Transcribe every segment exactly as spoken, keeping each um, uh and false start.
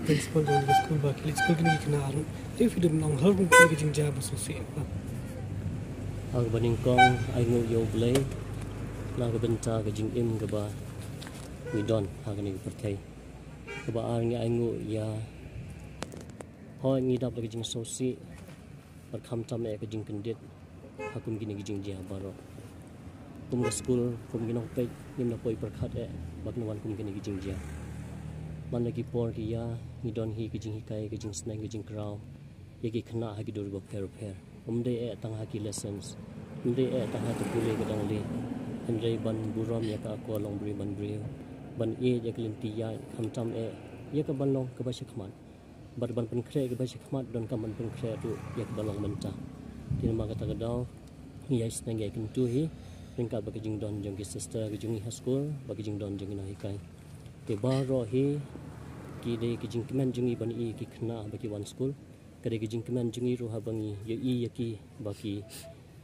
Principal jong ka skul ba ki leit skul kine ki khynnah ruh. Te phi don nong halor kine ki jingjia ba sngewsih. Ha kaba nyngkong ai nguh ïa U Blei na ka bynta ka jingim kaba ngi don ha kane ka pyrthei. Kaba ar ngi ai nguh ïa, hooid ngi dap da ka jingsngewsih bad khamtam eh ka jingkyndit ha kum kine ki jingjia baroh. Kum ka skul, kum ki nongpeit, ngim da poi pyrkhat eh ba kin wan kum kine ki jingjia. Man la ki por ki ïa, ngi don hi ka jinghikai, ka jingsneng, ka jingkraw ïa ki khynnah ha ki dur bapher bapher. Ym dei eh tang ha ki lessons, ym dei eh tang ha ka pule ka dang leh, hynrei ban burom ïa ka akor long briew ban briew, ban ïeit ïa ka lynti ïaid, khamtam eh ïa ka ban long kaba shakhmat. Bad ban pynkhreh kaba shakhmat, donkam ban pynkhreh ruh ïa kaba long mynta. Te namar kata ka daw ngi ïai sneng ïai kyntu hi ryngkat bad ka jingdon jong ki sister ka jong ngi ha skul bad ka jingdon jong ki nonghikai. Te baroh hi ki dei ki jingkmen jong ngi ban ïohi ïa ki khynnah ba ki wan skul. Ka dei ka jingkmen jong ngi ruh haba ngi ïohi ïa ki ba ki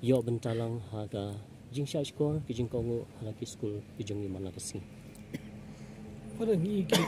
ïoh bynta lang ha ka jingshah shkor, ka jingkohnguh ha la ki skul ka jong ngi man la ka sngi. Para ngi ki